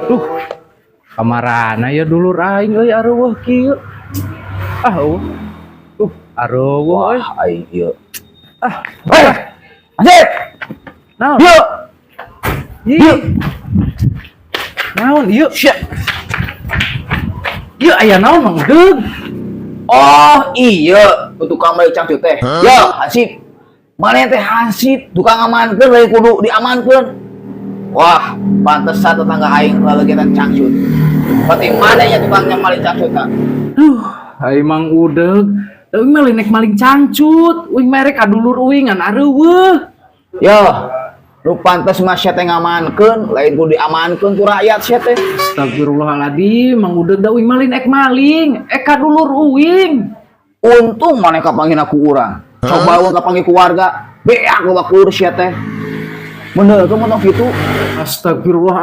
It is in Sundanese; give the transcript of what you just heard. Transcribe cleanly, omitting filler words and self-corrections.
Duh. Kamarana ya dulur aing euy, areuweuh kieu? Ah, euweuh. Areuweuh euy. Wah, aing ieu. Ah, Hei! Hansip! Naon? Yuk! Ieu. Naon ieu? Shit. Ieu aya naon, Mang Udeg? Oh, iya, tukang balik cangcut teh. Yo, Hansip. Mana teh Hansip, tukang amankeun lain kudu diamankeun. Wah, pantesan tetangga aing lalegitan cangcut. Berarti mana ya tukangnya maling cangcut ta? Duh, ai Mang Udeg. Uing mah lain maling cangcut. Uing merek ka dulur uing ngan areuweuh. Yo, lu pantes mah sia teh ngamankeun, lain kudu diamankeun ku rakyat sia teh. Astagfirullahaladzim, Mang Udeg, da uing maling ek maling, ek ka dulur uing. Untung maneh kapanggih ku urang. Coba urang kapanggih ku warga, beak loba kulur sia teh. Bener tuh mun kitu. Astagfirullah.